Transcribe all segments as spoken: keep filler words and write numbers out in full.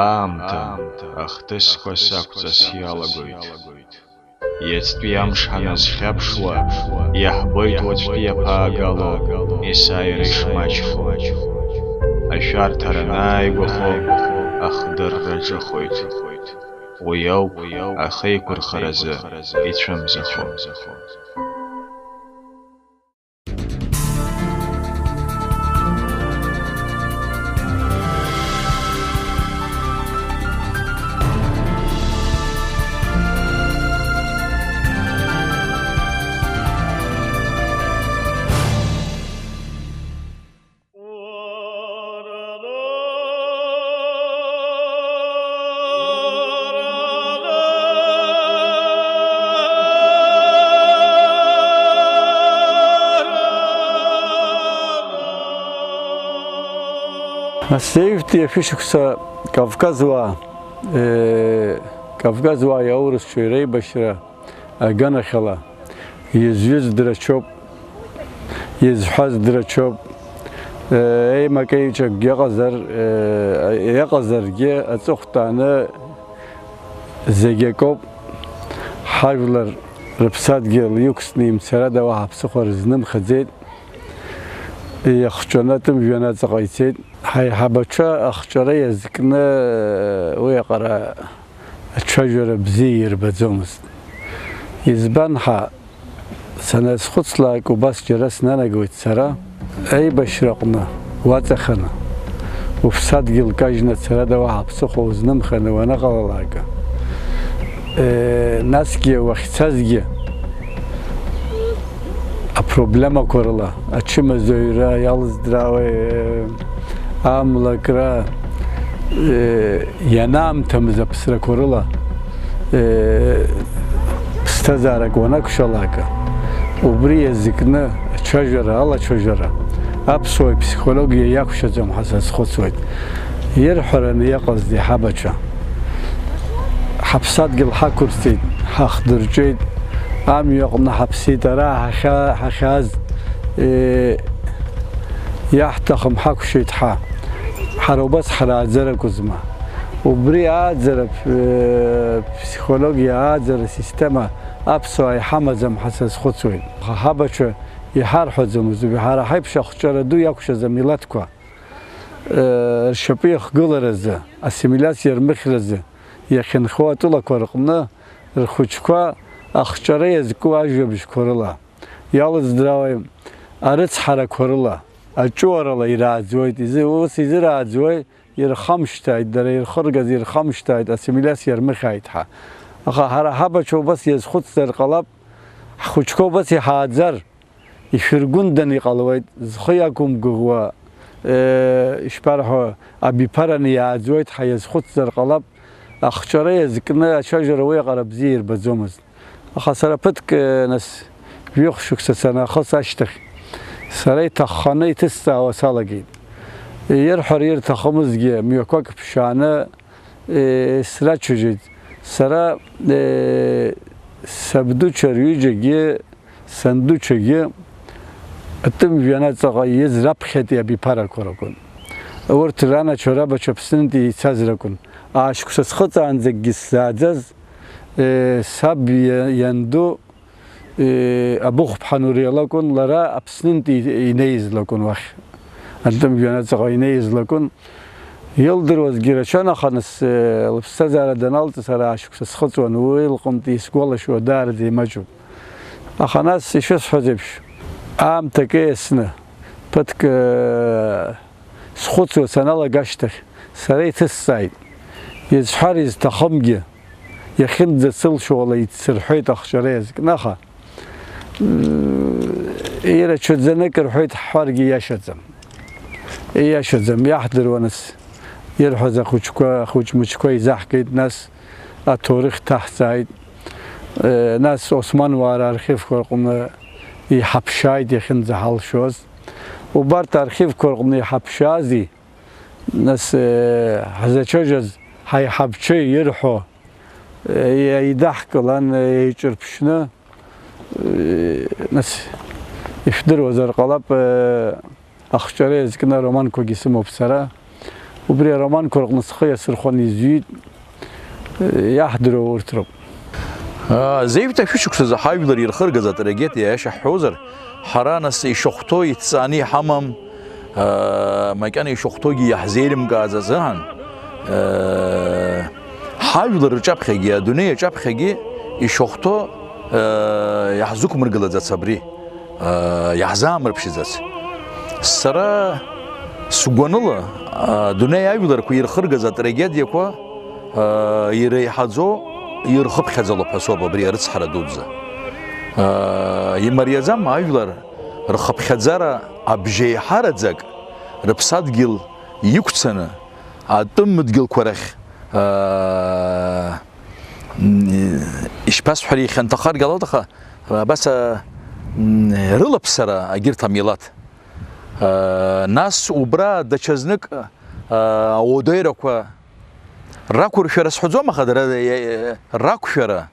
Аамҭа ахҭысқәа сақәҵас иалагоит. Иацтәи амш ҳаназхьаԥшуа, иаҳбоит уаҵәтәи аԥаагало есааира ишмаҷхо. Ашәарҭара анааигәахо, ахдырра ҿыхоит. Уи ауп ахеиқәырхаразы ицәымзахо. Нас ҩажәи жәаҩа шықәса Кавказуаа, э, Кавказуааи аурысцәеи реибашьра аганахьала, изҩыз драчоуп, изҳәаз драчоуп, э, еимакеиҿакгьы ыҟазар, э, иҟазаргьы аҵыхәтәаны зегь акоуп, ҳажәлар рыԥсадгьыл иқәсны имцарада уаҳа ԥсыхәа рызнымхаӡеит, иахҿаны атәым жәҩан аҵаҟа ицеит. Ҳаиҳабацәа ахҿара иазкны уи аҟара ацәажәара бзиа ирбаӡомызт. Избан ҳәа, саназхәыцлак убас џьара снанагоит сара, аибашьраҟны уаҵаханы, уԥсадгьыл кажьны ацарада уаҳа ԥсыхәа узнымханы уаныҟалалак, э, насгьы уахьцазгьы апроблемақәа рыла, ачымазаҩра, иалыздрауеи, э, амлакра, э, ианаамҭамыз аԥсрақәа рыла, э, ԥсҭазаарак уанақәшәалак, убри иазкны ацәажәара, алацәажәара аԥсуа ипсихологиа иақәшәаӡом ҳәа сазхәыцуеит. Ирҳәараны иҟаз иҳабацәа. Ҳаԥсадгьыл ҳақәырҵеит, ҳахдырҵәеит, амҩаҟны ҳаԥсит, ара ҳахьа-, ҳахьааз, э, иаҳҭахым ҳақәшәеит ҳа. Ҳара убас ҳрааӡар акәызма? Убри ааӡара, э, ԥсихологиа ааӡара система аԥсуаа иҳамаӡам ҳәа сазхәыцуеит. Ҳабацәа иҳарҳәаӡомызт, ҳара ҳаиԥш ахҿара ду иақәшәаз амилаҭқәа, э, ршьапы иахгыларазы, ассимилиациа рмыхьразы иахьынхо атәылақәа рҟны рхәыҷқәа ахҿара иазку ажәабжьқәа рыла, иалыздрауеи, арыцҳарақәа рыла, аҿыуарала ирааӡоит, изы-, ус изырааӡуеи, ирхамшьҭааит, дара ирхыргаз ирхамшьҭааит, ассимилиациа рмыхьааит ҳәа. Аха ҳара ҳабацәа убас иазхәыцзар ҟалап, ҳхәыҷқәа убас иҳааӡар, ишәыргәынданы иҟалоит, зхы иақәымгәыӷуа, э, ишԥарҳәо, абиԥараны иааӡоит ҳәа иазхәыцзар ҟалап, ахҿара иазкны ацәажәара уи аҟара бзиа ирбаӡомызт. Аха сара ԥыҭк, э, нас, жәохә шықәса санахыс ашьҭахь, сара иҭахханы иҭысҵаауа салагеит. Ирҳәар ирҭахымызгьы мҩақәак ԥшааны, э, срацәажәеит. Сара, э, сабдуцәа рҩыџьагьы, сандуцәагьы атәым жәҩан аҵаҟа ииз раԥхьатәи абиԥарақәа ракәын. Урҭ ранацәа рабацәа Аԥснынтәи ицаз ракәын. Аашьқәса схыҵаанӡагьы сзааӡаз, э, саб иа-, ианду, э, Абыхәԥҳа Нуриа лакәын, лара Аԥснынтәи инеиз лакәын уахь. Атәым жәҩан аҵаҟа инеиз лакәын. Илдыруазгьы рацәан, аха нас, э, лыԥсҭазаара даналҵ, сара аашьқәса схыҵуан, уи лҟынтә исгәалашәо даараӡа имаҷуп. Аха нас, ишысҳәаз еиԥш, аамҭак ииасны, ԥыҭк, э, схәыцуа саналага ашьҭахь, сара иҭысҵааит. Изҳәар изҭахымгьы, иахьынӡасылшо ала ицсырҳәеит ахҿара иазкны, аха, м, ирацәаӡаны акы рҳәоит ҳҳәаргьы иашаӡам. Иашаӡам, иаҳдыруаныс ирҳәаз ахәыҷқәа, ахәыҷ-мыҷқәа изаҳгеит, нас аҭоурых ҭаҳҵааит, э, нас Османуаа рархивқәа рҟны иҳаԥшааит иахьынӡаҳалшоз. Убарҭ архивқәа рҟны иҳаԥшаази, нас, э, ҳзацәажәаз ҳаиҳабцәеи ирҳәо, э, еидаҳкылан, э, еиҿырԥшны, э, нас, ишәдыруазар ҟалап, э, ахҿара иазкны ароманқәагьы сымоуп сара. Убри ароманқәа рҟны схы иасырхәаны изҩит, иаҳдыруа урҭ роуп. Зеижәтәи ашәышықәсазы ҳажәлар ирхыргаз атрагедиа иашьа ҳҳәозар, ҳара нас ишахәҭоу иҭҵааны иҳамам, макьана ишахәҭоугьы иаҳзеилымкааз азыҳәан, ҳажәлар рҿаԥхьагьы, адунеи аҿаԥхьагьы ишахәҭоу иаҳзықәмыргылаӡац абри. Иаҳзаамырԥшьаӡац. Сара сгәаныла, адунеи ажәларқәа ирхыргаз атрагедиақәа иреиҳаӡоу ирхыԥхьаӡалоуп ҳәа соуп абри арыцҳара дуӡӡа. Имариаӡам ажәлар рхыԥхьаӡара абжеиҳараӡак рыԥсадгьыл иқәцаны, атәым дгьылқәа рахь ишԥасҳәари, ихьанҭахаргьы алоуҭаха, абас рылаԥсара агьырҭ амилаҭ. Нас убра даҽазнык ауадаҩрақәа рақәыршәара сҳәаӡом, аха дара рақәшәара,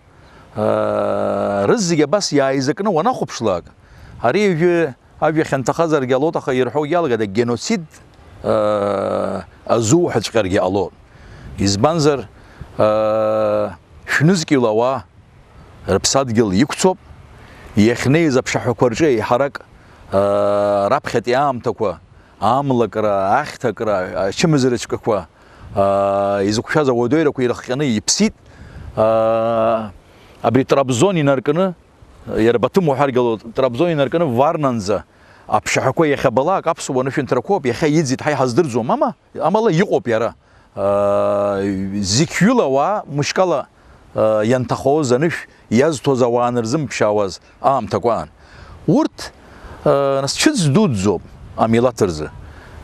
рызегь абас иааизакны уанахәаԥшлак, ари ҩажәи Ажәа хьанҭахазаргьы ҟалоит, аха ирҳәо иалагеит, агеноцид азуҳәаҵәҟьаргьы ҟалоит. Избанзар, шәнызқьҩыла ауаа рыԥсадгьыл иқәцоуп, иахьнеиз аԥшаҳәақәа рҿы еиҳарак раԥхьатәи аамҭақәа, амлакра, ахьҭакра, ачымазара цәгьақәа изықәшәаз ауадаҩрақәа ирыхҟьаны иԥсит. Абри Трабзон инаркны, иара Баҭым уҳәаргьы ҟалоит, Трабзон инаркны Варнанӡа аԥшаҳәақәа иахьабалак аԥсуа нышәынҭрақәоуп, иахьа иӡит, ҳа иҳаздырӡом, ама, амала иҟоуп иара. Зқьҩыла ауаа мышькала ианҭахоз анышә иазҭоз ауаа анырзымԥшаауаз аамҭақәа аан. Урҭ нас цәыӡ дуӡӡоуп амилаҭ рзы.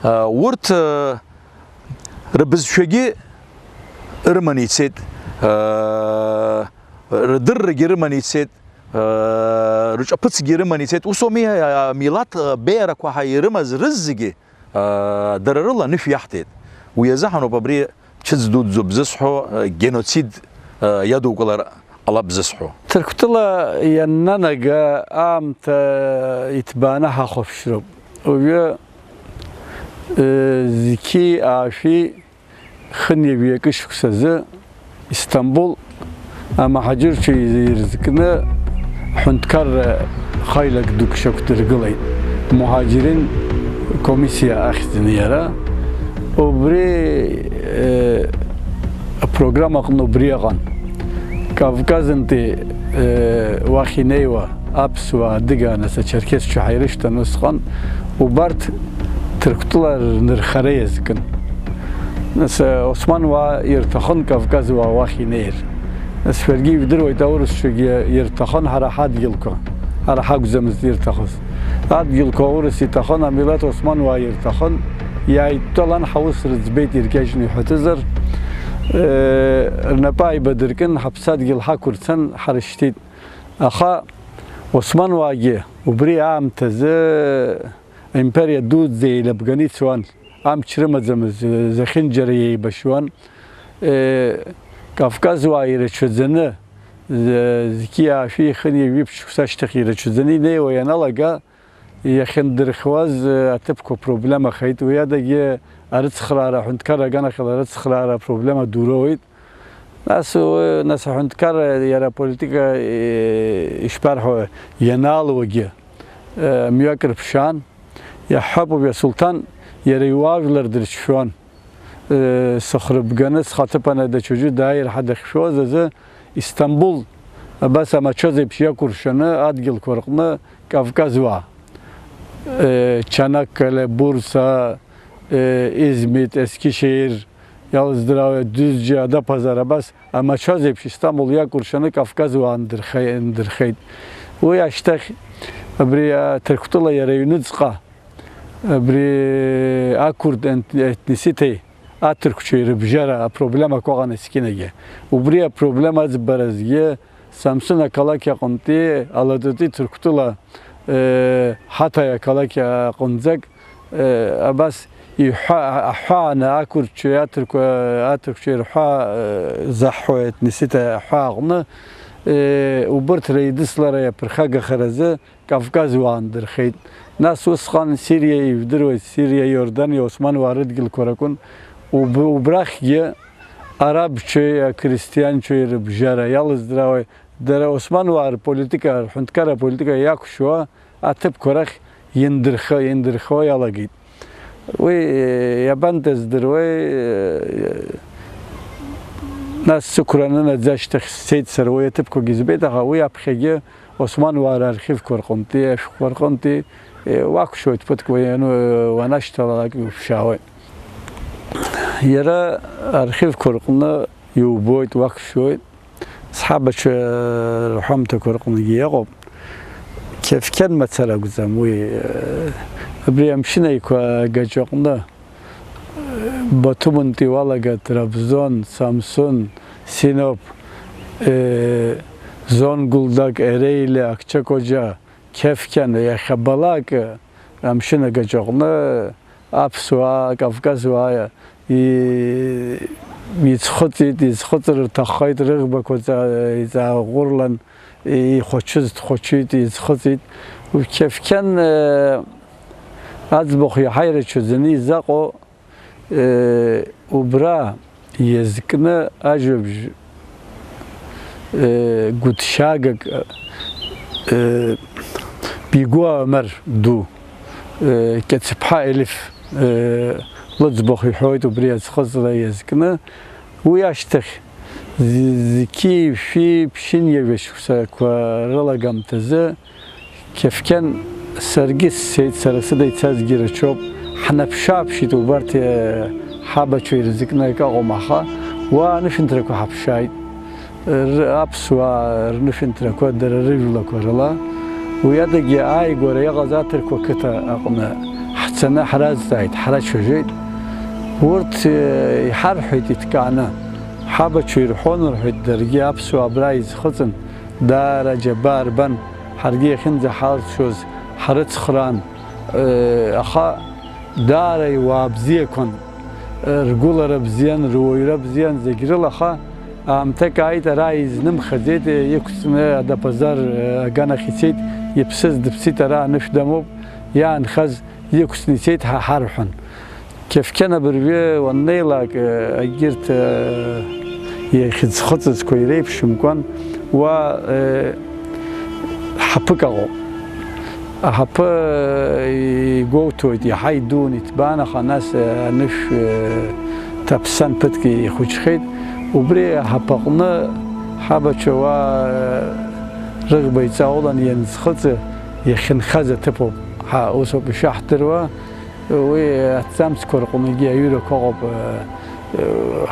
Урҭ рыбызшәагьы рыманы ицеит, рдыррагьы рыманы ицеит, рҿаԥыцгьы рыманы ицеит. Ус ауми, амилаҭ беиарақәа ҳәа ирымаз рызегьы дара рыла анышә иаҳҭеит. Уи азыҳәаноуп абри цәыӡ дуӡӡоуп зысҳәо, геноцид иадукылар ҟалап зысҳәо. Ҭырқәтәыла ианнанага аамҭа иҭбааны ҳахәаԥшроуп. Уажәы, зқьи аашәи хынҩажәи акы шықәсазы Истамбул амаҳаџьырцәа ирызкны аҳәынҭқарра хаилак дук шьақәдыргылеит, муҳаџьирин комиссиа ахьӡын иара. Убри, э, апрограмма аҟны убри ыҟан. Кавказынтәи, э, уахь инеиуа аԥсуаа, адыгаа, нас ачерқьесцәа ҳаирышьҭан усҟан, убарҭ Ҭырқәтәыла рнырхара иазкын. Нас, э, Осман уаа ирҭахын Кавказ уаа уахь инеир. Нас шәаргьы ижәдыруеит, аурысцәагьы ирҭахын ҳара ҳадгьылқәа, ҳара ҳакәӡамызт ирҭахыз. Адгьылқәа аурыс иҭахын, амилаҭ Осман уаа ирҭахын, иааидтәалан ҳаус рыӡбеит иркьаҿны иҳәатәызар, э, рнапы ааибадыркын, ҳаԥсадгьыл ҳақәырцан ҳарышьҭит. Аха Осман уаагьы убри аамҭазы аимпериа дуӡӡа еилабганы ицуан, амч рымаӡамызт, зехьынџьара еибашьуан. Э, Кавказ уаа ирацәаӡаны, з-, зқьи аашәи хынҩажәи ԥшь шықәса ашьҭахь ирацәаӡаны инеиуа ианалага, иахьындырхуаз, э, аҭыԥқәа проблемахеит. Уи адагьы арыцхраара, аҳәынҭқарра аганахьала арыцхраара апроблема дуроуеит. Нас, уи, нас аҳәынҭқарра иара аполитика, э, ишԥарҳәо, ианаалуагьы, э, мҩак рԥшаан, иаҳҳәап, убри асулҭан иара иуаажәлар дырчшәон. Э, сыхрыбганы схаҭыԥаны даҽаӡәы дааир ҳәа дахьшәоз азы Истамбул, абас амачозеиԥш иакәыршаны адгьылқәа рҟны Кавказ уаа, э, Чанаккале, Бурса, э, Измит, Ескишеир, иалыздырауеи, Дюзџье, Адаԥазар, абас амачозеиԥш Истамбул иакәыршаны Кавказ уаа ндырхе-, ндырхеит. Уи ашьҭахь абри, а, Ҭырқәтәыла иара иҩныҵҟа абри ақәырд ент-, етниситеи аҭырқәцәеи рыбжьара апроблемақәа ыҟан есқьынагьы. Убри апроблема аӡбаразгьы Самсун ақалақь аҟынтәи, Алататәи Ҭырқәтәыла, э, Ҳаҭаи ақалақь аҟынӡак, э, абас иҳәа-, аҳәааны ақырҭцәеи аҭырқәа-, аҭырқәцәеи рҳәаа, э, заҳҳәо етниситеи аҳәаа аҟны, э, убырҭ реидыслара иаԥырхагахаразы Кавказ уаа ндырхеит. Нас усҟан Сириа, ижәдыруеит, Сириа, Иорданиа, Осман уаа рыдгьылқәа ракәын. Уб-, убрахьгьы арабцәеи ақристианцәеи рыбжьара иалыздрауеи, дара османуаа рполитика, рҳәынҭқарра аполитика иақәшәо аҭыԥқәа рахь индырх-, индырхуа иалагеит. Уи, э, иабантәыз здыруеи, э, нас сықәра анынаӡа ашьҭахь сцеит сара, уи аҭыԥқәагьы збеит, аха уи аԥхьагьы османуаа рархивқәа рҟынтәи, ашәҟәқәа рҟынтәи, э, уақәшәоит ԥыҭк уи, ану, э, уанашьҭалалак уԥшаауеит. Иара архивқәа рҟны иубоит, уақәшәоит. Сҳабацәа рҳәамҭақәа рҟынгьы иҟоуп. Қьафқьан мацара акәӡам уи, э, абри Амшын Аиқәа агаҿаҟны, э, Батумынтәи уалага Трабзон, Самсун, Синоп, э, Зонгулдак, Ерейле, Акчакоџьа, Қьафқьан, иахьабалак, э, Амшын агаҿаҟны аԥсуаа, Кавказуаа и-, иӡхыҵит, иӡхыҵыр рҭаххеит, рыӷбақәа ҵа-, иҵааӷәырлан, ихәаҽыз дхәаҽит, иӡхыҵит. Қьафқьан, э, аӡбахә иаҳа ирацәаӡаны изаҟоу, э, убра иазкны ажәабжь, э, гәыҭшьаагак, э, Бигәа Омар ду, э, Кьацыԥҳа Елиф, э, лыӡбахә иҳәоит убри аӡхыҵра иазкны. Уи ашьҭахь, зи-, зқьи шәи ԥшьынҩажәа шықәсақәа рылагамҭазы, Қьафқьан, саргьы сцеит, сара сыда ицазгьы рацәоуп, ҳнаԥшы-ааԥшит убарҭ, э, ҳабацәа ирзакны акы ыҟоума, аха уа анышәынҭрақәа ҳаԥшааит. Р-, аԥсуаа рнышәынҭрақәа дара рыжәлақәа рыла, уи адагьы ааигәара иҟаз аҭырқәа қыҭа аҟны ҳцаны ҳразҵааит, ҳрацәажәеит. Урҭ, э, иҳарҳәеит иҭкааны, ҳабацәа ирҳәон рҳәеит, даргьы аԥсуаа абра изхыҵын, даара аџьабаа рбан, ҳаргьы иахьынӡаҳалшоз ҳрыцхраан, э, аха даара иуаа бзиақәан, э, ргәылара бзиан, руаҩра бзиан, зегь рыла, аха аамҭак ааит, ара изнымхаӡеит, э, иқәҵны Адапазар, э, аганахь ицеит, иԥсыз дыԥсит, ара анышә дамоуп, иаанхаз иқәҵны ицеит ҳәа ҳарҳәон. Қьафқьан абыржәы уаннеилак, э, егьырҭ, э, иахьӡхыҵызқәа иреиԥшымкәан, уа, э, ҳаԥык аҟоуп. Аҳаԥы, э, игәоуҭоит, иаҳа идуун, иҭбаан, аха нас, э, анышә, э, ҭаԥсан ԥыҭк ихәыҷхеит. Убри аҳаԥаҟны ҳабацәа уа, э, рыӷба иҵаулан ианӡхыҵы, иахьынхаз аҭыԥоуп. Ҳа, усоуп ишаҳдыруа. Уи аҭӡамцқәа рҟынгьы аҩырақәа ыҟоуп.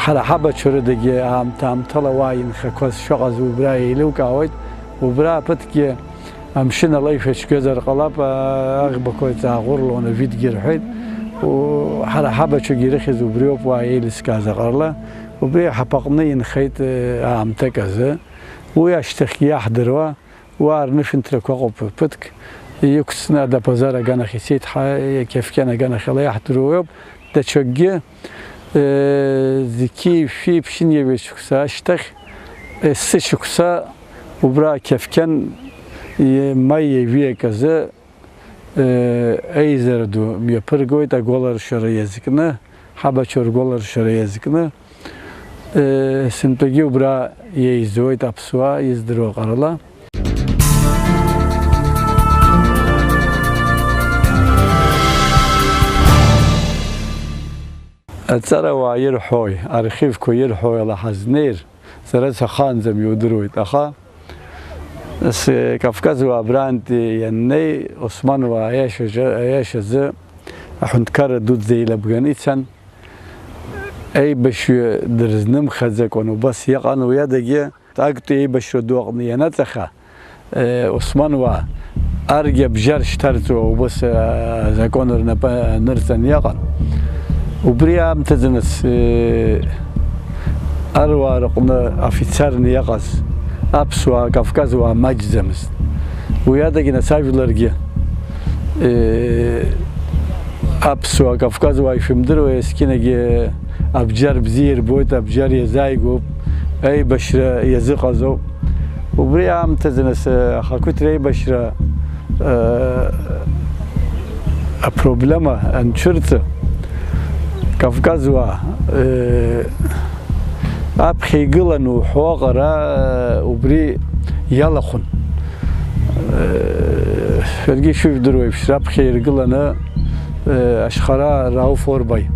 Ҳара ҳабацәа рыдагьы аамҭа-аамҭала уа инхақәаз шыҟаз убра еилукаауеит. Убра аԥыҭгьы амшын ала ишәаҽгазар ҟалап, аӷбақәа иҵааӷәырлон, ажәытәгьы рҳәеит. Ҳара ҳабацәагьы ирыхьыз убриоуп, уа еилыскааз аҟарла. Убри аҳаԥаҟны инхеит аамҭак азы. Уи ашьҭахьгьы иаҳдыруа, уа рнышәынҭрақәа ыҟоуп ԥыҭк, иқәҵны Адапазар аганахь ицеит, ҳа, Қьафқьан аганахьала иаҳдыруа уиоуп, даҽакгьы, э, зқьи шәи ԥшьынҩажәа шықәса ашьҭахь, э, сы шықәса убра Қьафқьан, э, маи ҩажәи акы азы, э, еизара ду мҩаԥыргоит агәаларшәара иазкны, ҳабацәа ргәаларшәара иазкны. Сынтәагьы убра еизоит аԥсуаа издыруа ҟарала. Аҵарауаа ирҳәои, архивқәа ирҳәои ала ҳазнеир, сара сахаанӡа мҩа удыруеит, аха с-, Кавказуаа абрантәи ианнеи, Османуаа аиашаҿы, аиашазы аҳәынҭқарра дуӡӡа еилабганы ицан. Аибашьҩы дырзнымхаӡакәан убас иҟан, уи адагьы актәи аибашьра ду аҟны ианаҵаха, э, Османуаа аргьы абжьар шьҭарҵуа убас, э, азакәан рнапы анырҵан иҟан. Убри аамҭазы нас, э, аруаа рҟны офицарны иҟаз аԥсуаа, кавказуаа маҷӡамызт. Уи адагьы нас ажәларгьы, э, аԥсуаа, кавказуаа ишәымдыруа, есқьынагьы абџьар бзиа ирбоит, абџьар иазааигәоуп, аибашьра иазыҟазоуп. Убри аамҭазы нас, э, ахақәиҭра аибашьра, э, апроблема анцәырҵы, Кавказуаа, э, аԥхьа игылан уҳәо аҟара, э, убри иалахәын. Э, шәаргьы ишыжәдыруа еиԥш, раԥхьа иргыланы, э, Ашьхараа Рауф Орбаи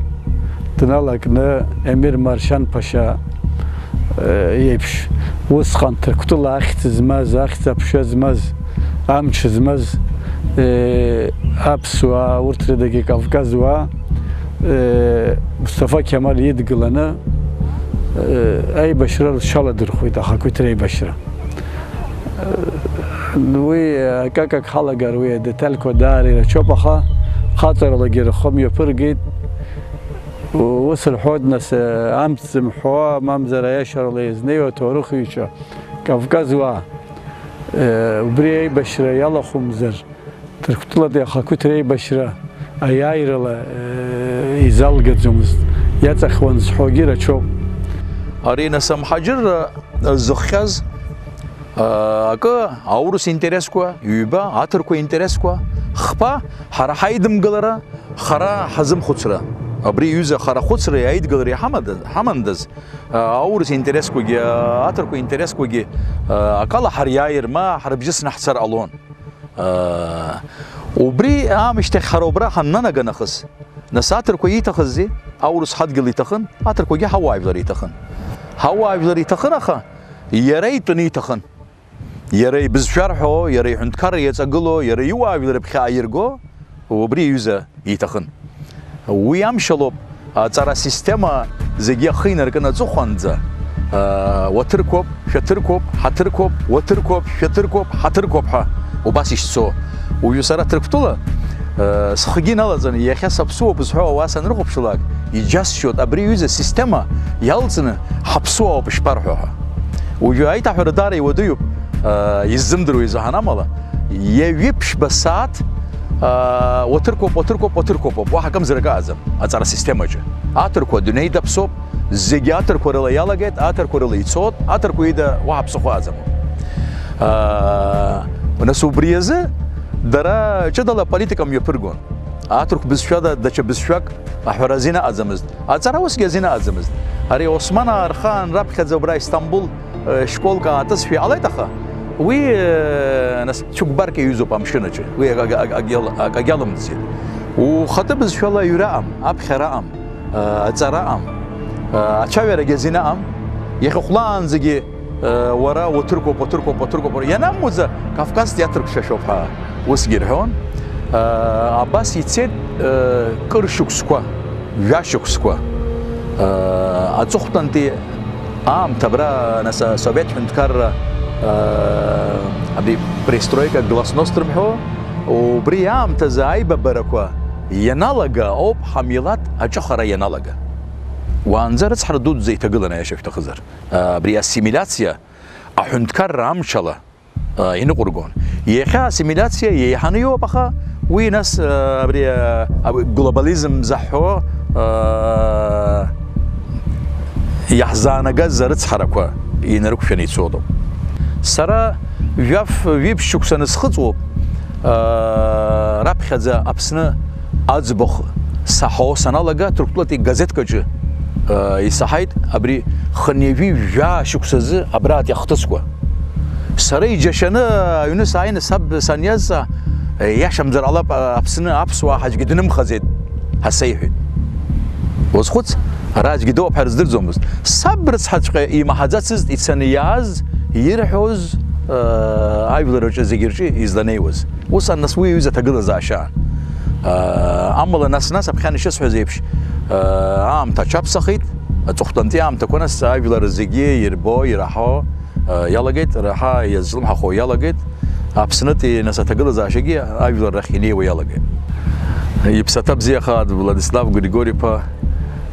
дналакны, Емир Маршьан-ԥашьа, э, иеиԥш, усҟан Ҭырқәтәыла ахьӡ змаз, ахьӡ-аԥша змаз, амч змаз, э, аԥсуаа, урҭ рыдагьы Кавказуаа, э, Мусҭафа Қьамал идгыланы, э, аибашьра рҽаладырхәит, ахақәиҭра аибашьра. Э, уи акакак ҳалагар, уи адетальқәа даара ирацәоуп, аха хаҵаралагьы рхы мҩаԥыргеит. Ус рҳәоит, нас, э, амц зымҳәо, мамзар аиашарала иазнеиуа аҭоурыхҩцәа, Кавказуаа, э, убри аибашьра иалахәымзар, Ҭырқәтәылатәи ахақәиҭра аибашьра аиааирала, э, изалгаӡомызт, иаҵахуан зҳәогьы рацәоуп. Ари нас амҳаџьырра зыхҟьаз, э, акы аурыс интересқәа, ҩба, аҭырқәа интересқәа, хԥа, ҳара ҳаидымгылара, хара ҳазымхәыцра. Абри аҩыза хара хәыцреи аидгылареи ҳамада-, ҳамандаз, э, аурыс интересқәагьы, аҭырқәа интересқәагьы, э, акала ҳариааир, ма ҳарыбжьысны ҳцар ҟалон. Убри аамышьҭахь ҳара убра ҳаннанага нахыс, нас аҭырқәа ииҭахызи, аурыс ҳадгьыл иҭахын, аҭырқәагьы ҳауаажәлар иҭахын. Ҳауаажәлар иҭахын, аха иара итәаны иҭахын. Иара ибызшәа рҳәо, иара иҳәынҭқарра иаҵагыло, иара иуаажәлар рыԥхьа аирго, убри иҩыза иҭахын. Уи амшалоуп, аҵара система зегьы ахы инаркын аҵыхәанӡа, аа, уаҭырқәоуп, шәаҭырқәоуп, ҳаҭырқәоуп, уаҭырқәоуп, шәаҭырқәоуп, ҳаҭырқәоуп ҳәа убас ишцо. Уажәы сара Ҭырқәтәыла, аа, схгьы иналаҵаны, иахьа саԥсуоуп зҳәо ауаа санрыхәаԥшлак, иџьасшьоит абри аҩыза асистема иалҵны ҳаԥсуаауп ишԥарҳәо ҳәа. Уажәы аиҭаҳәара даара иуадаҩуп, аа, иззымдыруа изаҳан амала, ҩажәиԥшьба сааҭ, аа, уаҭырқәоуп, уаҭырқәоуп, уаҭырқәоуп, уаҳа акымзарак аҟаӡам аҵара асистемаҿы. Аҭырқәа адунеи даԥсоуп, зегьы аҭырқәа рыла иалагеит, аҭырқәа рыла ицоит, аҭырқәа ида уаҳа ԥсыхәа аӡам. Аа, нас убри азы дара ҷыдала аполитика мҩаԥыргон. Аҭырқә бызшәада даҽа бызшәак аҳәара азин аҟаӡамызт. Аҵара усгьы азин аҟаӡамызт. Ари Османаа рхаан раԥхьаӡа убра Истамбул, э, школк аатызшәа иҟалеит, аха уи, э, нас цәыкәбарк иаҩызоуп амшын аҿы. Уи ак-, ак-, ак-, акгьы ал-, акагьы алымҵит. Ухатәы бызшәала аҩра аҟам, аԥхьара аҟам, э, аҵара аҟам, э, ацәаҩарагьы азин аҟам. Иахьа хәлаанӡагьы, э, уара уаҭырқәоуп, уаҭырқәоуп, уаҭырқәоуп, уаҭырқәоуп. Ианамуӡа, Кавказтәи аҭырқәшәа шәоуп ҳәа усгьы ирҳәон. Э, абас ицеит, э, кыр шықәсқәа, жәа шықәсқәа. Э, аҵыхәтәантәи аамҭа абра, нас, асовет ҳәынҭқарра, э, абри перестройка, гласность рымҳәо, убри аамҭазы аибабарақәа ианалага ауп ҳамилаҭ аҿыхара ианалага. Уаанӡа рыцҳара дуӡӡа иҭагылан, аиаша шәҭахызар. Э, абри ассимилиациа аҳәынҭқарра амшала, а, иныҟәыргон. Иахьа ассимилиациа еиҳаны иоуп, аха уи нас, а, абри, а, аб-, глобализм заҳҳәо, а, иаҳзаанагаз арыцҳарақәа инарықәшәаны ицоит. Сара жәаф-, жәиԥшь шықәса анысхыҵуоуп, а, раԥхьаӡа Аԥсны аӡбахә саҳауа саналага, Ҭырқәтәылатәи газеҭк аҿы, а, исаҳаит абри хынҩажәи жәаа шықәсазы абраатәи ахҭысқәа. Сара иџьашьаны аҩны сааины саб саниазҵаа, иашамзар ҟалап, Аԥсны аԥсуаа ҳаӡәгьы днымхаӡеит ҳәа сеиҳәеит. Уазхәыц, ара аӡәгьы дыҟоуп ҳәа рыздырӡомызт. Саб рыцҳаҵәҟьа имаҳаӡацызт ицаны иааз, ирҳәоз, ажәлар рҿы зегьы рҿы изланеиуаз. Усҟан нас уи аҩыза аҭагылазаашьа. Амала нас-нас аԥхьан ишысҳәаз еиԥш, аамҭа аҽаԥсахит, аҵыхәтәантәи аамҭақәа нас ажәлар зегьы ирбо, ираҳо, а, иалагеит, раҳа иазҿлымҳахо иалагеит, Аԥснытәи нас аҭагылазаашьагьы ажәлар рахь инеиуа иалагеит. Иԥсаҭа бзиахааит Владислав Григори-иԥа,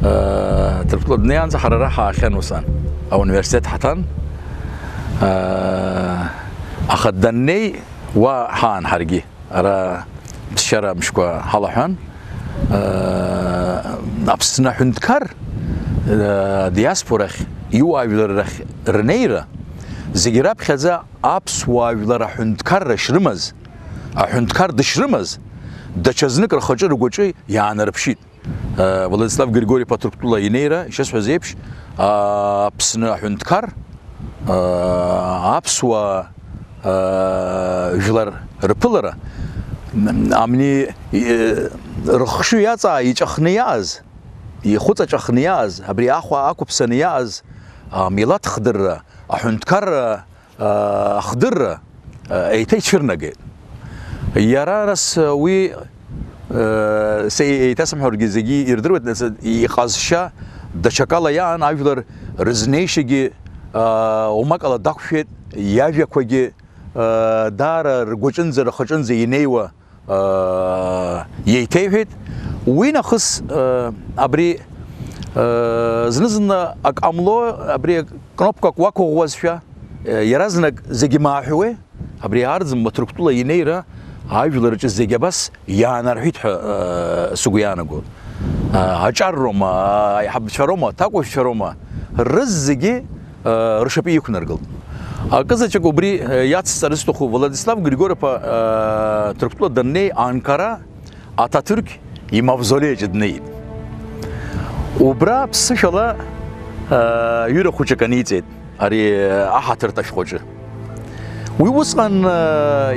а, Ҭырқәтәыла днеиаанӡа ҳара ара ҳаахьан усҟан, ауниверситет ҳаҭан, а, аха даннеи уа ҳаан ҳаргьы. Ара ԥсшьара мшқәа ҳалаҳәан, э, Аԥсны аҳәынҭқар, э, диаспорахь, иуаажәлар рахь рнеира, зегьы раԥхьаӡа аԥсуаа жәлар аҳәынҭқарра шрымаз, аҳәынҭқар дышрымаз, даҽазнык рхаҿы ргәаҿы иаанарԥшит. Владислав Григори-иԥа Ҭырқәтәыла инеира, ишысҳәаз еиԥш, Аԥсны аҳәынҭқар, аԥсуа жәлар рԥылара, амни, рыхшыҩ иаҵаа иҵәахны иааз, ихәыҵаҵәахны иааз, абри ахәа ақәыԥсаны иааз, амилаҭ хдырра, аҳәынҭқарра, ахдырра, еиҭа ицәырнагеит. Иара, нас, уи, са еиҭасымҳәаргьы зегьы ирдыруеит, нас, иҟазшьа даҽакала иаан, ажәлар рызнеишьагьы, омакала дақәшәеит, иажәақәагьы, даара ргәаҿынӡа, рхаҿынӡа инеиуа, еиҭеиҳәеит. Уи нахыс, абри, зны-зынла ак ҟамло, абри кнопкак уақәыӷәӷәазшәа, иаразнак зегьы мааҳәуеи? Абри арӡынба Ҭырқәтәыла инеира ажәлар рҿы зегьы абас иаанарҳәит ҳәа, сыгәы иаанагоит. Аҿар роума, аиҳабацәа роума, аҭакәажәцәа роума, рызегьы ршапы иқәнаргылт. Акызаҵәык убри иацсҵар исҭаху, Владислав Григори-иԥа Ҭырқәтәыла даннеи, Анкара, Ататырқь имавзолеи аҿы днеит. Убра ԥсышәала ҩыра хәыҷык аниҵеит ари аҳаҭыртә ашәҟәаҿы. Уи усҟан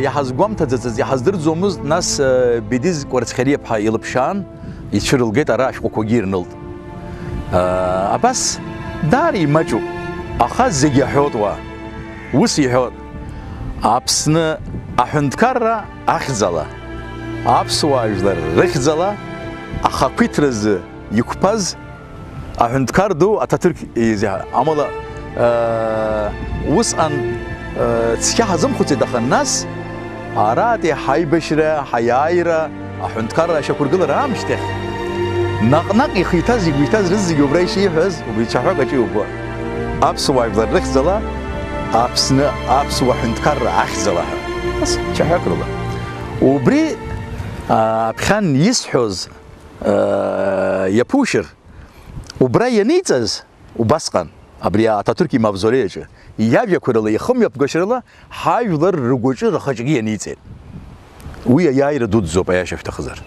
иҳазгәамҭаӡацыз, иҳаздырӡомызт, нас Бедиз Кәарцхьариаԥҳа илыԥшаан, ицәырылгеит, ара ашәҟәқәагьы ирнылт. Абас даара имаҷуп, аха зегь аҳәоит уа. Ус иҳәоит, Аԥсны аҳәынҭқарра ахьӡала, аԥсуаа жәлар рыхьӡала ахақәиҭразы иқәԥаз аҳәынҭқар ду Аҭаҭырқь изиҳәа. Амала, усҟан цқьа ҳазымхәыцит, аха нас аратәи ҳаибашьра, ҳаиааира, аҳәынҭқарра ашьақәыргылара аамышьҭахь, наҟ-наҟ ихы иҭаз, игәы иҭаз рызегьы убра ишиҳәаз, убри цәаҳәак аҿы иубо. Аԥсуаа жәлар рыхьӡала, Аԥсны аԥсуа ҳәынҭқарра ахьӡала ҳәа. Ас цәаҳәак рыла. Убри, а, аԥхьан исҳәоз, а, иаԥушьыр, убра ианиҵаз, убасҟан, абри Аҭаҭырқь имавзолеи аҿы, иажәақәа рыла, ихымҩаԥгашьа рыла, ҳажәлар ргәаҿы рхаҿгьы ианиҵеит. Уи аиааира дуӡӡоуп, аиаша шәҭахызар.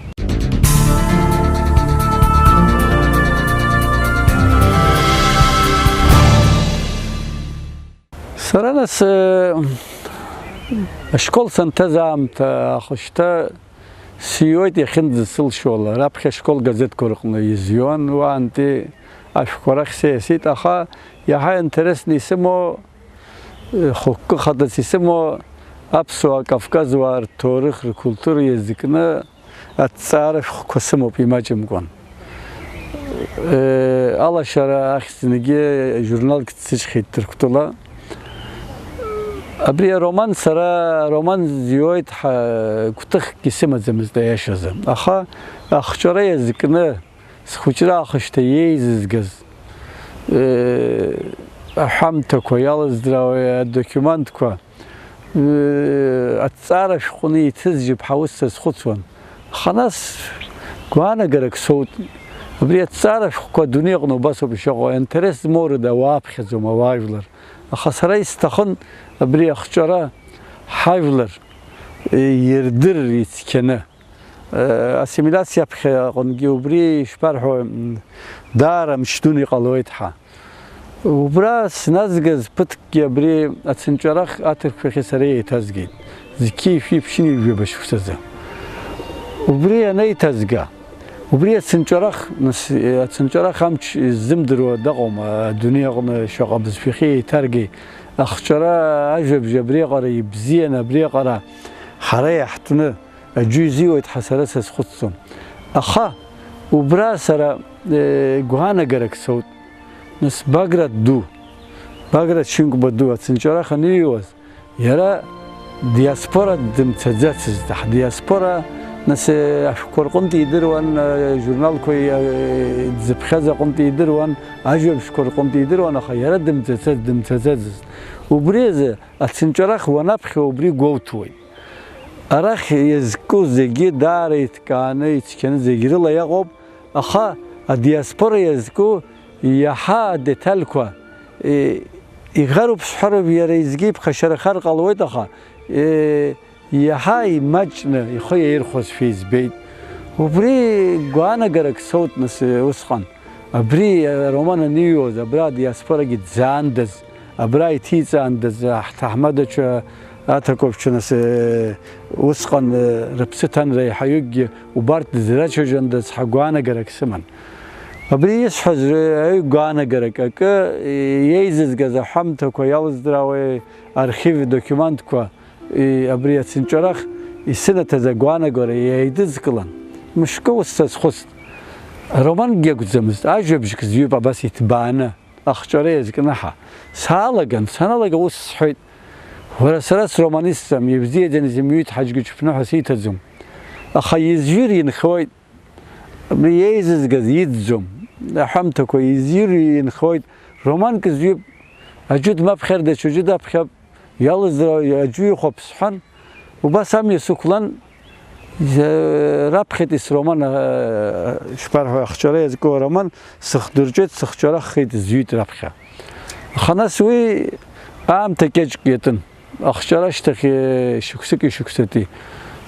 Сара нас, э, ашкол санҭаз аамҭа ахәышьҭа сиуеит иахьынӡасылшола. Раԥхьа ашкол газеҭқәа рҟны изҩуан, уаантәи ашәқәа рахь сеисит, аха иаҳа интересны исымоу, э, хықәкы хадац исымоу аԥсуаа, кавказуаа рҭоурых, ркультура иазкны аҭҵаара шәҟәқәа сымоуп имаҷымкәан. Э, алашара ахьӡ зынгьы журналк дсыцәхьеит Ҭырқәтәыла. Абри ароман сара, ароман зиуеит ҳәа гәҭыхгьы сымаӡамызт аиашазы. Аха ахҿара иазкны схәыҷра аахышьҭа иеизызгаз, э, аҳәамҭақәа, иалыздрауа адокументқәа, э, аҭҵаара шәҟәны иҭызжьып ҳәа ус сазхәыцуан. Аха нас гәаанагарак соут. Абри аҭҵаара шәҟәқәа адунеи аҟны убасоуп ишыҟоу, аинтерес змоу рыда ауаа аԥхьаӡом, ауаажәлар. Аха сара исҭахын абри ахҿара ҳажәлар, э, ирдырыр ицқьаны. Э, ассимилиациа аԥхьа аҟынгьы убри ишԥарҳәо, м, даара мчдун иҟалоит ҳәа. Убра сназгаз ԥыҭкгьы абри ацынҵәарах аҭырқәшәахьы сара еиҭазгеит, зқьи шәи ԥшьыни жәаба шықәсазы. Убри анеиҭазга, убри ацынҵәарах, нас, ацынҵәарах амч ззымдыруа дыҟоума, адунеи аҟны шаҟа бызшәахьы еиҭаргеи, ахҿара ажәабжь абриаҟара ибзиан, абриаҟара ҳара иаҳтәны аӡәы изиуеит ҳәа сара сазхәыцӡом. Аха убра сара, э, гәаанагарак соут. Нас Баграт ду, Баграт Шьынқәба ду ацынҵәарах аныҩуаз, иара диаспора дымцаӡацызт. Ҳдиаспора, нас, э, ашәҟәқәа рҟынтә идыруан, э, журналқәа, э, дзыԥхьаз аҟынтә идыруан, ажәабжьқәа рҟынтә идыруан, аха иара дымцаӡа-, дымцаӡацызт. Убри азы ацынҵәарах уанаԥхьо убри гәоуҭоит. Арахь иазку зегьы даара иҭкааны, ицқьаны зегь рыла иаҟоуп, аха адиаспора иазку иаҳа адетальқәа, е, иӷаруп сҳәароуп, иара изгьы иԥхашьарахар ҟалуеит, аха, е, иаҳа имаҷны ихы иаирхәозшәа избеит. Убри гәаанагарак соут, нас, усҟан. Абри ароман аныҩуаз, абра адиаспорагьы дзаандаз, абра иҭиҵаандаз, ҳҭаҳмадацәа аҭакәажәцәа, нас, усҟан рыԥсы ҭан реиҳаҩыкгьы убарҭ дызрацәажәандаз ҳәа гәаанагарак сыман. Абри исҳәаз гәаанагарак акы, еизызгаз аҳәамҭақәа иалыздрауеи архив документқәа, и, абри ацынҵәарах исынаҭаз агәаанагара еидызкылан, мышкы ус сазхәыцт. Романгьы акәӡамызт, ажәабжьк зҩып абас иҭбааны, ахҿара иазкны ҳа. Саалаган, саналага ус сҳәеит, уара, сара сроманистӡам, ибзиаӡаны изымҩит Ҳаџьгәыҷ ԥныҳәа сиҭаӡом. Аха изҩыр инхоит, абри еизызгаз иӡӡом, аҳәамҭақәа изҩыр инхоит, романк зҩып, аџьы дмаԥхьар даҽаџьы даԥхьап, иалызра аӡәы ихәаԥ сҳәан, убас амҩа сықәлан, раԥхьатәи сроман, шԥарҳәо, ахҿара иазку ароман сыхдырҵәеит, сыхҿараххеит, зҩит раԥхьа. Аха нас уи аамҭа кьаҿк иатын, ахҿара ашьҭахь шықәсыки шықәсатәи.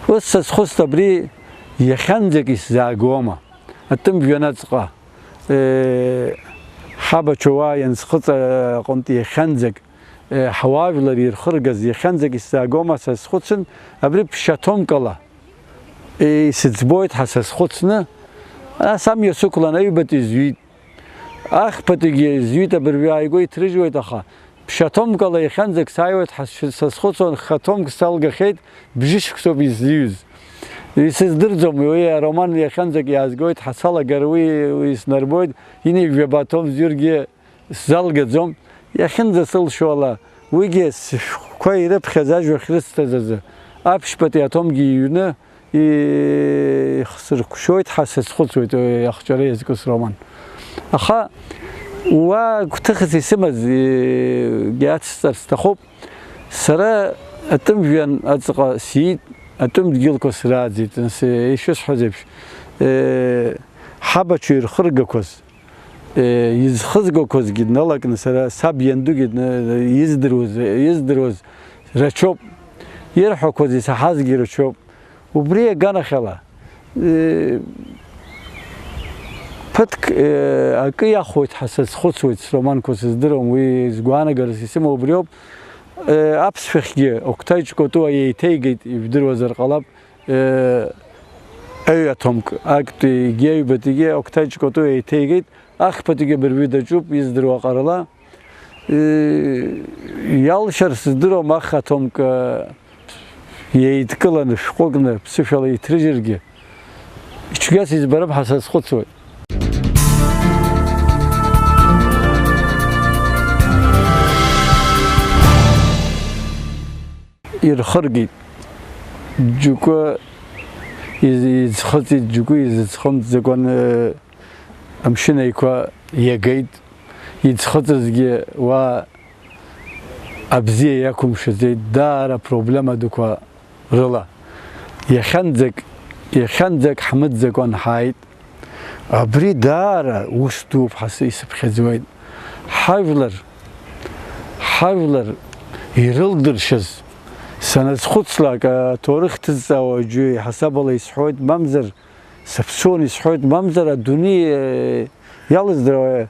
Ус сазхәыцт, абри иахьанӡагь исзаагома, атәым жәҩанаҵҟа, ҳабацәа уаа иансхыҵ аҟынтә иахьанӡагь ҳауаажәлар ирхыргаз иахьанӡагь исзаагома, сазхәыцын, абри ԥшьа ҭомкала исыӡбоит ҳәа сазхәыцны, ас амҩа сықәлан, аҩбатәи зҩит, ахԥатәигьы зҩит, абыржәы ааигәа иҭрыжьуеит, аха ԥшьа ҭомкала иахьанӡагь сааиуеит ҳәа сазхәыцуан, хха ҭомк салгахьеит, бжьышықәсоуп иззиҩыз. Исыздырӡом, уи ароман иахьанӡагь иаазгоит ҳәа салагар, уи, уи снарбоит, ҩынҩажәаба ҭом зҩыргьы сзалгаӡом, иахьынӡасылшо ала, уигьы сышәҟәқәа ирыԥхьаз ажәа ахьрысҭаз азы, аԥшьбатәи аҭомгьы иҩны ихсыркәшоит ҳәа сазхәыцуеит, уи ахҿара иазку сроман. Аха уа гәҭыхас исымаз, егьи ацсҵар сҭахуп, сара атәым жәҩан аҵаҟа сиит, атәым дгьылқәа срааӡеит, нас, ишысҳәаз еиԥш, ҳабацәа ирхыргақәаз, изхызгақәазгьы дналакны сара саб иандугьы дна-, издыруаз, издыруаз рацәоуп, ирҳәақәаз исаҳазгьы рацәоуп. Убри аганахьала, ԥыҭк, акы иахәоит ҳәа сазхәыцуеит, сроманқәа сыздыруам, уи згәаанагарас исымоу убриоуп. Аԥсшәахьгьы Октай Ҷкәатуа еиҭеигеит, ижәдыруазар ҟалап. Аҩ аҭомк актәи егьи аҩбатәигьы Октай Ҷкәатуа еиҭеигеит, ахԥатәигьы абыржәы даҿуп, издыруа ҟарала. Иалшар сыздыруам, ахха аҭомк еидкыланы шәҟәыкны ԥсышәала иҭрыжьыргьы, ицәгьас избарым ҳәа сазхәыцуеит. Ирхыргеит. Џьоукы из-, изхыҵит, џьоукы изыӡхымҵӡакәан, э, амшын аиқәа иагеит. Иӡхыҵызгьы уа абзиа иақәымшәаӡеит, даара проблема дуқәа рыла. Иахьанӡагь, иахьанӡагь ҳмыӡӡакәан ҳааит. Абри даара ус дууп ҳәа исыԥхьаӡоит. Ҳажәлар, ҳажәлар ирылдыршаз, саназхәыцлак, аҭоурых ҭызҵаауа аӡәы иҳасабала исҳәоит, мамзар саԥсуан исҳәоит, мамзар адунеи, э, иалыздыруа,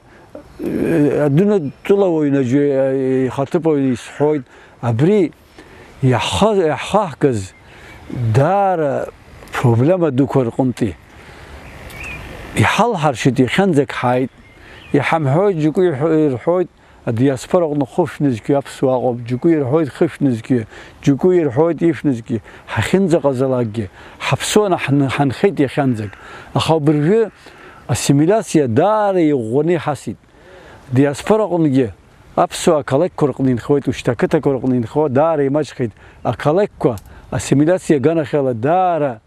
э, адунеи тәылауаҩны аӡәы, э, ихаҭыԥуаҩ исҳәоит. Абри иаҳха-, иаҳхаҳгаз даара проблема дуқәа рҟынтәи иҳалҳаршеит, иахьанӡагь ҳааит. Иҳамҳәоит, џьоукы ирҳәо-, ирҳәоит, адиаспора аҟны хышә нызқьҩы аԥсуаа ыҟоуп, џьоукы ирҳәоит хышә нызқьҩы, џьоукы ирҳәоит ишә нызқьҩы, ҳахьынӡаҟазалакгьы, ҳаԥсуаны ҳн-, ҳанхеит иахьанӡагь. Аха абыржәы ассимилиациа даара иӷәӷәаны иҳасит. Диаспора аҟынгьы аԥсуаа ақалақьқәа рҟны инхоит, ушьҭа ақыҭақәа рҟны инхо даара имаҷхеит. Ақалақьқәа ассимилиациа аганахьала даара,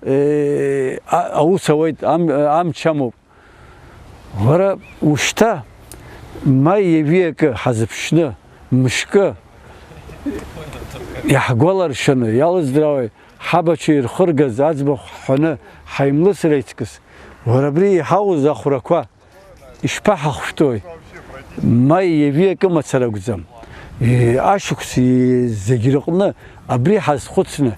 э, а-, аус ауеит, ам-, амч амоуп. Уара ушьҭа ма ҩажәи акы ҳазыԥшны, мышкы иаҳгәаларшаны, иалыздрауеи, ҳабацәа ирхыргаз аӡбахә ҳҳәаны ҳаимлысыр аиҵкыс, уара абри иҳауз ахәрақәа, ишԥаҳахәшәтәуеи? Ма ҩажәи акы мацара акәӡам. Е, ашықәс, е, зегь рыҟны абри ҳазхәыцны,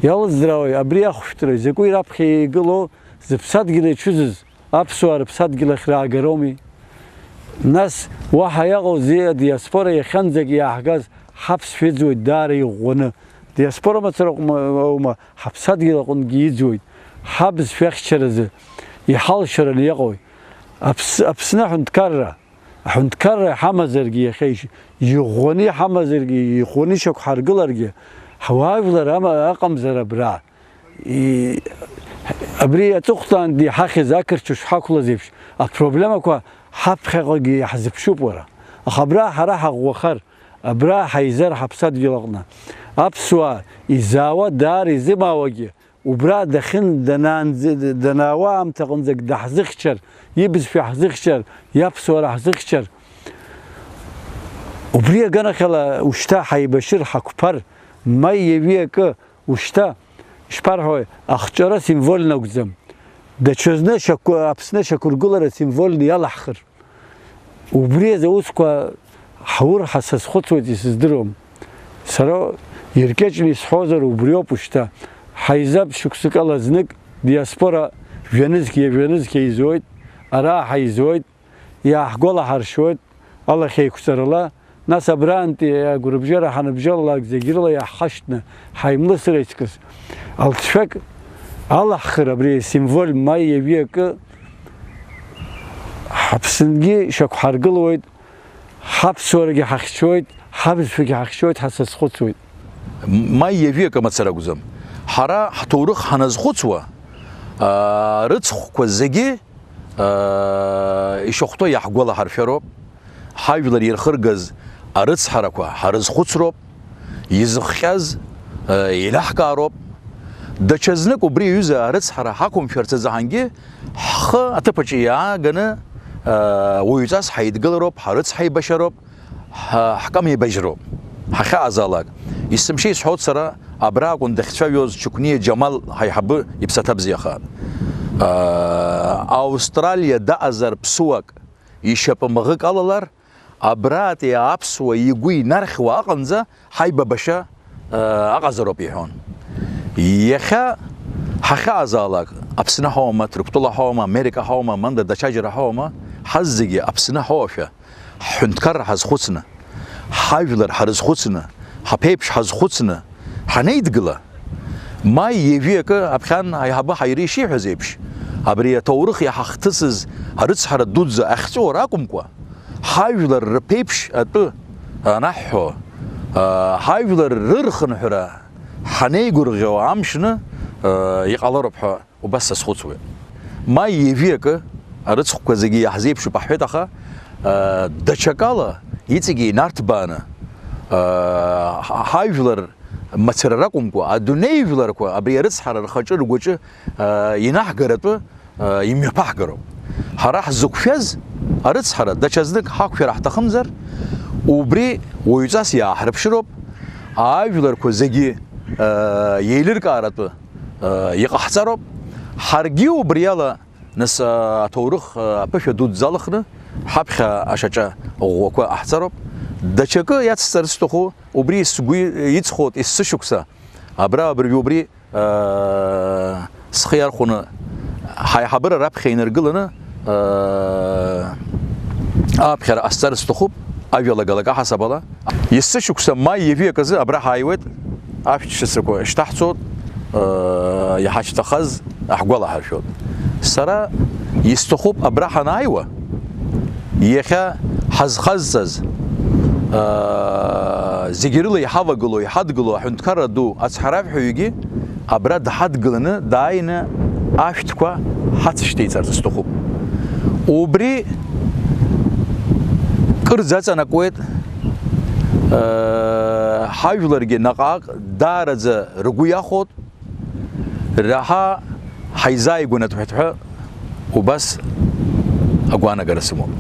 Иалыӡраауеи абри ахәшәтәра, изакәи раԥхьа игылоу, зыԥсадгьыл иацәыӡыз аԥсуаа рыԥсадгьыл ахь раагароуми? Нас уаҳа иаҟоузеи адиаспора иахьанӡагь иааҳгаз? Ҳаԥсшәа ыӡуеит даара иӷәӷәаны. Диаспора мацара аума, ҳаԥсадгьыл аҟынгьы иӡуеит. Ҳабызшәа ахьчаразы иҳалшараны иҟоуи? Аԥс-, Аԥсны аҳәынҭқарра, аҳәынҭқарра иҳамазаргьы, иахьа иш-, иӷәӷәаны иҳамазаргьы, иӷәӷәаны ишьақәҳаргыларгьы, ҳуаажәлар ама-, аҟамзар абра. И-, абри аҵыхәтәантәи иҳахьыз ақырҭцәа шҳақәлаз еиԥш, апроблемақәа ҳаԥхьаҟагьы иаҳзыԥшуп уара. Аха абра ҳара ҳаӷәӷәахар, абра ҳаизар ҳаԥсадгьыл аҟны, аԥсуаа изаауа даара изымаауагьы, убра дахьын-, данаанӡ-, данаауа аамҭа аҟынӡагь даҳзыхьчар, ибызшәа ҳзыхьчар, иаԥсуара ҳзыхьчар, убри аганахьала ушьҭа ҳаибашьыр, ҳақәԥар, ма иаҩи акы, ушьҭа, ишԥарҳәои, ахҿара символьно акәӡам. Даҽазны шьақәы-, Аԥсны ашьақәыргылара символьно иалаҳхыр. Убри азы аусқәа ҳур ҳәа сазхәыцуеит, исыздыруам. Сара иркьаҿны исҳәозар убриоуп ушьҭа. Ҳаизап шықәсыкала знык, диаспора жәанызқь, жәанызқь еизоит, ара ҳаизоит, иааҳгәалаҳаршьоит алахьеиқәҵарала, нас абраантәи агәырбжьара ҳаныбжьалалак зегь рыла иаҳхашҭны ҳаимлысыр аиҵкыс. Алҵшәак алаҳхыр абри символь ма иаҩи акы ҳаԥсынгьы шьақәҳаргылуеит, ҳаԥсуарагьы ҳахьчоит, ҳабызшәагьы ҳахьчоит ҳәа сазхәыцуеит. Ма иаҩи акы мацара акәӡам. Ҳара ҳҭоурых ҳаназхәыцуа, аа, рыцхәқәа зегьы, аа, ишахәҭоу иаҳгәалаҳаршәароуп. Ҳажәлар ирхыргаз арыцҳарақәа ҳарызхәыцроуп, изыхҟьаз, аа, еилаҳкаароуп. Даҽазнык убри аҩыза арыцҳара ҳақәымшәарц азыҳәангьы ҳхы аҭыԥаҿы иааганы, аа, уаҩҵас ҳаидгылароуп, ҳарыцҳаибашьароуп. Ҳа-, ҳкам еибажьроуп, ҳахьаазаалак. Есымша исҳәоит сара, абра акәын дахьцәажәоз Чықәниа Џьамал ҳаиҳабы иԥсаҭа бзиахааит. Аа, Австралиа даҟазар ԥсуак ишьапы мӷык алалар, абратәи аԥсуа игәы инархьуа аҟынӡа ҳаибабашьа, аа, аҟазароуп иҳәон. Иахьа ҳахьаазаалак, Аԥсны ҳауама, Ҭырқәтәыла ҳауама, Америка ҳауама, манда даҽаџьара ҳауама, ҳазегьы Аԥсны ҳауашәа, ҳҳәынҭқарра ҳазхәыцны, ҳажәлар ҳарызхәыцны, ҳаԥеиԥш ҳазхәыцны ҳанеидгыла, ма ҩажәи акы аԥхьан аиҳабы ҳаира ишиҳәаз еиԥш, абри аҭоурых иаҳахҭысыз арыцҳара дуӡӡа ахьҵәыуара акәымкәа, ҳажәлар рԥеиԥш атәы анаҳҳәо, аа, ҳажәлар рырхынҳәра ҳанеигәырӷьо амшны, аа, иҟалароуп ҳәа убас сазхәыцуеит. Ма ҩажәи акы, арыцхәқәа зегьы иаҳзеиԥшуп аҳәеит, аха, аа, даҽакала иҵегьы инарҭбааны, аа, ҳа-, ҳажәлар мацара ракәымкәа, адунеи жәларқәа абри арыцҳара рхаҿы, ргәаҿы, аа, инаҳгаратәы, аа, имҩаԥаҳгароуп. Ҳара ҳзықәшәаз арыцҳара даҽазнык ҳақәшәар ҳҭахымзар, убри уаҩҵас иааҳрыԥшыроуп, ажәларқәа зегьы, аа, еилыркааратәы, аа, иҟаҳҵароуп. Ҳаргьы убриала, нас, аа, аҭоурых, аа, аԥышәа дуӡӡа алхны, ҳаԥхьа ашьаҿа ӷәӷәақәа ҟаҳҵароуп. Даҽакы иацсҵарц сҭаху, убри сгәы иҵхоит есышықәса, абра абыржәы убри, аа, схы иархәаны ҳаиҳабыра раԥхьа инаргыланы, аа, ааԥхьара ҟасҵар сҭахуп, ажәалагалак аҳасабала. Есышықәса маи ҩажәи аказы абра ҳааиуеит, ашәҭ шықәсақәа шьҭаҳцоит, аа, иҳашьҭахаз аҳгәалаҳаршәоит. Сара исҭахуп абра ҳанааиуа, иахьа ҳазхазҵаз, аа, зегьы рыла иҳавагылоу, иҳадгылоу аҳәынҭқарра ду ацҳаражәҳәаҩгьы абра дҳадгыланы дааины ашәҭқәа ҳацышьҭеиҵарц сҭахуп. Убри кырӡа аҵанакуеит, аа, ҳажәларгьы наҟ-ааҟ даараӡа ргәы иахәоит, раҳа ҳаизааигәанатәхеит ҳәа убас агәаанагара сымоуп.